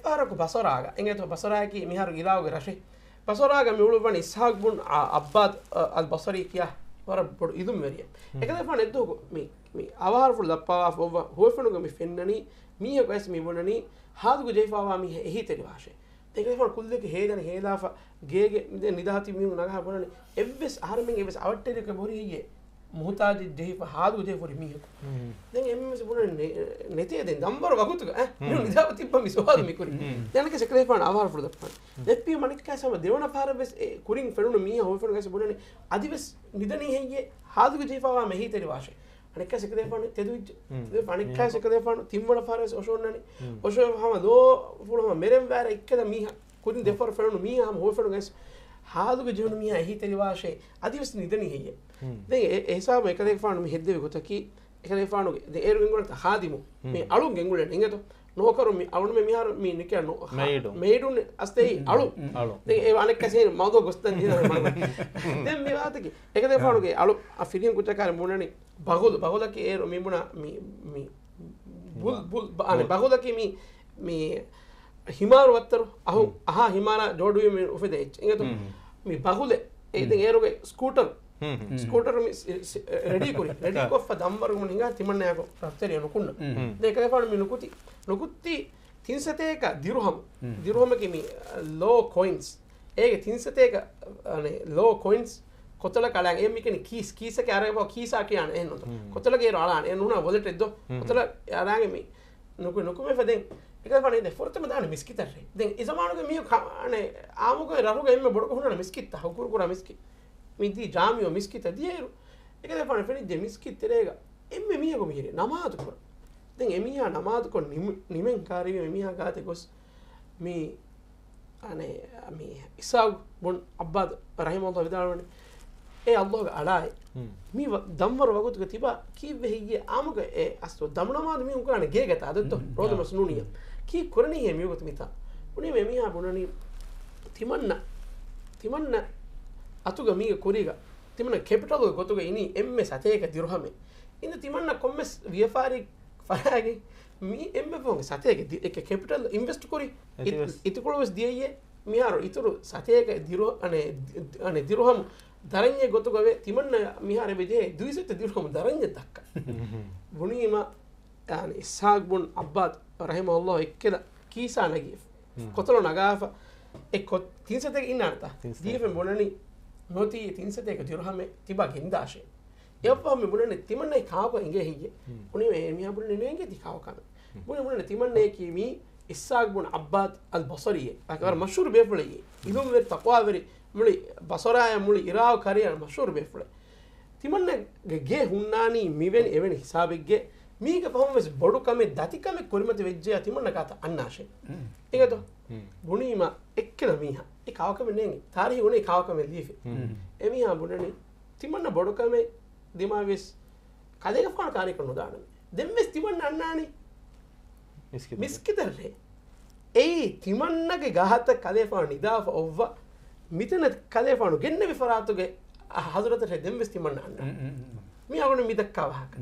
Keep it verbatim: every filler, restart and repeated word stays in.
ފަހަރަކު ބަޞަރާގަ، އެނގޭތޯ ބަޞަރާއަކީ މިހާރު އިރާޤުގެ ރަށެއް. ބަޞަރާގަ މި އުޅުއްވަނީ އިސްޙާޤް ބުން އަ-، ޢައްބާދު، އަ، އަލް ބަޞަރީ ކިޔާ ވަރަށް ބޮޑު ޢިލްމުވެރިއެއް. އެކަލޭފާނު އެއްދުވަހަކު މި، މި އަވަހާރަފުޅު ދައްޕަވާފަ އޮއްވަ ހުވަފެނުގަ މި ފެންނަނީ މީހަކު އައިސް މި ބުނަނީ ހާދުގަ ޖެހިފައިވާ މީހާ އެހީތެރިވާށޭ. ދެން އެކަލޭފާނު ކުއްލިއަކީ ހޭލަން ހޭލާފަ ގޭގެ ދެން ނިދާތި މީހުން ނަގާ ބުނަނީ އެއްވެސް އަހަރެމެން އެއްވެސް އަވަށްޓެރިއަކަށް ބޮޑު ހެއްޔޭ؟ މުހުތާޖެއް ޖެހިފަ ހާދުގަ ޖެހިފަ ހުރި މީހަކު. ދެން އެންމެސް ބުނަނީ ނެ-، ނެތޭ ދެން ދަންވަރު ވަގުތުގަ، އެ، މީހުން ނިދާފަ ތިއްބަ މި ސުވާލު މި ކުރީ. ދެން އަނެއްކާ އެކަލޭފާނު އަވަހާރަފުޅު ދައްޕާނެ. ދެއްޕީ އަނެއްކާ ހަމަ ދެވަނަ ފަހަރަށް ވެސް އެ ކުރިން ފެނުނު މީހާ ހުވަފެނުގަ އައިސް ބުނަނީ އަދިވެސް ނިދަނީ ހެއްޔޭ؟ ހާދުގަ ޖެހިފައިވާ މީހާ އެހީތެރިވާށޭ. އަނެއްކާ އެކަލޭފާނު ތެދުވިއްޖެ. އަނެއްކާ އެކަލޭފާނު ތިންވަނަ ފަހަރަށް ވެސް އޮށޯންނަނީ. އޮށޯ ހަމަ ލޯ ފުޅު ހަމަ މެރެން ވާރަ އެއްކަލަ މީހާ ކުދިން ދެފަހަރު ފެނުނު މީހާ ހަމަ ހުވަފެނުގަ އައިސް ހާދުގަ ޖެހުނު މީހާ އެހީތެރިވާށޭ. އަދިވެސް ނިދަނީ ހެއްޔޭ؟ ދެން އެ، އެ ހިސާބު އެކަލޭފާނު މި ހެއްދެވި ގޮތަކީ، އެކަލޭފާނުގެ ދެ އޭރު ގެންގުޅެންތަ ޚާދިމު. މި އަޅުން ގެންގުޅެން އިނގޭތޯ. ނޯކަރު މި އަޅުން މި މިހާރު މި ނިކެ ނޯ-، މެއިޑު. މެއިޑުން އަސްތޭ އަޅު. ދެން އެ އަނެއްކަސޭ މައުޟޫ ގޮސްތަން ދިނާ މަގު. ދެން މި ވާތަކީ އެކަލޭފާނުގެ އަޅު އަ ފިރިހެން ކުއްޖަކާރި ބުނަނީ ބަހުލު، ބަހުލަކީ އޭރު މި ބުނާ މި، މި ބުލް، ބުލް، ބުލް، އަނެ ބުލް. ބަހުލަކީ މި، މި ހިމާރު ވައްތަރު، އަހު، އަހާ ހިމާރާ ޖޯޑުވީ މި އުފެދޭ އެއްޗެއް. އިނގޭތޯ؟ މި ބަހުލެއް. އެ ދެން އޭރުގެ ސްކޫޓަރު. ސްކޫޓަރު މި ސި-، ސި-، ރެޑީ ކުރި. ރެޑީ ކޮށްފަ ދަންވަރު މުން ހިނގާ ތިމަންނަޔާކޮ ރަފްތެރިއަ ނުކުންނަ. ދެން އެކަލޭފާނު މި ނުކުތި، ނުކުތި ތިންސަތޭކަ ދިރުހަމު. ދިރުހަމަކީ މި ލޯ ކޮއިންސް. އޭގެ ތިންސަތޭކަ، އަނެ، ލޯ ކޮއިންސް ކޮތަޅަކަށް އަޅާން. އެ މިކަނި ކީސް، ކީސަކީ އަރަބި ކީސާ ކިޔާނެ އެހެންނު. ކޮތަޅަކަށް އޭރު އަޅާނެ. އެ ނޫނާ ވޮލެޓެއް ދޯ. ކޮތަޅަ އަރާގެ މި ނުކު-، ނުކުމެފަ ދެން. އެކަލޭފާނު ދެ ފުރަތަމަ ދާނެ މިސްކިތަށްރޭ. ދެން އެ ޒަމާނުގެ މީހުން ކާ-، އަނެ، އާމުގައި ރަށުގަ އެންމެ ބޮޑުގަ ހުންނަ މިސްކިތްތައް، ހުކުރު ކުރާ މިސްކިތް. މި ދީ ޖާމިއު މިސްކިތަށް ދިޔައިރު، އެކަލޭފާނު ފެނިއްޖެ މިސްކިތް ތެރޭގަ އެންމެ މީހަކު މިހިރީ ނަމާދު ކުރަން. ދެން އެމީހާ ނަމާދުކޮށް ނިމި-، ނިމެން ކާރިވީމަ އެމީހާ ގާތެއް ގޮސް މި، އަނެ، މި އިސްޙާޤު ބުން ޢައްބާދު ރަޙިމަހުﷲ ވިދާޅުވަނީ، އޭ ﷲގެ އަޅާއޭ، މި ވަ-، ދަންވަރު ވަގުތުގަ ތިބާ ކީއްވެ ހެއްޔޭ؟ އާމުގަ އެ އަސްލު ދަމު ނަމާދު މީހުން ކުރާނެ ގޭގަ ތާ ދެއްތޯ؟ ރޯދަ މަސް ނޫނިއްޔާ. ކީއް ކުރަނީ ހޭ މިވަގުތު މިތާ؟ ބުނީމަ އެމީހާ ބުނަނީ ތިމަންނަ، ތިމަންނަ އަތުގަ މީގެ ކުރީގަ ތިމަންނަ ކެޕިޓަލުގެ ގޮތުގަ އިނީ އެންމެ ސަތޭކަ ދިރުހަމެއް. އިނދެ ތިމަންނަ ކޮންމެސް ވިޔަފާރި ފަރާގެ މީ އެންމެ ފަހުން ސަތޭކަ ދި-، އެކެ ކެޕިޓަލް އިންވެސްޓް ކުރި އިތު-، އިތުކޮޅު ވެސް ދިޔައީ މިހާރު އިތުރު ސަތޭކަ ދިރު-، އަނެ، އަނެ ދިރުހަމު ދަރަންޏެއް ގޮތުގަވެ ތިމަންނަ މިހާރު އެބަ ޖެހޭ ދުއިސައްތަ ދިރުހަމު ދަރަންޏެއް ދައްކަ. ބުނީމަ އިސްޙާޤު ބުން ޢައްބާދު ރަޙިމަހުﷲ އެއްކެލަ ކީސާ ނަގީފަ. ކޮތަޅު ނަގާފަ އެ ކޮ-، ތިންސަތޭކަ އިންނާނެތާ؟ ދީފެން ބުނަނީ ނުވަތީ ތިންސަތޭކަ ދިރުހަމެއް ތިބާ ގެންދާށޭ. އެއަށްފަހު މި ބުނަނީ ތިމަންނައަކީ ކާކު އިނގޭ ހެއްޔޭ؟ ބުނީމަ އެމީހާ ބުނަނީ ނޭނގޭ ތި ކާކު ކަމެއް. ބުނި ބުނަނީ ތިމަންނައަކީ މީ އިސްޙާޤު ބުން ޢައްބާދު އަލް ބަޞަރީއޭ. ވަރަށް މަޝްހޫރު ބޭފުޅެއް. ޢިލްމުވެރި ތަޤްވާވެރި މުޅި ބަޞަރާއާ މުޅި ޢިރާޤު ކަރައިގަ މަޝްހޫރު ބޭފުޅެއް. ތިމަންނަގެ ގޭ ހުންނާނީ މިވެނި އެވެނި ހިސާބެއްގެ މީގެ ފަހުން ވެސް ބޮޑު ކަމެއް ދަތި ކަމެއް ކުރިމަތި ވެއްޖެޔާ ތިމަންނަ ގާތަށް އަންނާށޭ. އިނގޭތޯ؟ ބުނީމަ އެއްކެލަ މީހާ އެ ކާކު ކަމެއް ނޭނގެ. ތާރީޚު އުނޭ ކާކު ކަމެއް ލީފި. އެމީހާ ބުނަނީ ތިމަންނަ ބޮޑު ކަމެއް ދިމާވިޔަސް ކަލޭގެފާނު ކާރިކޮށް ނުދާނަމޭ. ދެން ވެސް ތިމަންނަ އަންނާނީ މިސްކިތަށް. މިސްކިތަށްރޭ. އެއީ ތިމަންނަގެ ގާތަށް ކަލޭފާނު ނިދާފަ އޮއްވަ މިތަނަށް ކަލޭފާނު ގެންނެވި ފަރާތުގެ ޙަޟްރަތަށް ދެން ވެސް ތިމަންނަ އަންނާނީ. މި އަޅުގަނޑު މި ދައްކާ ވާހަކަ.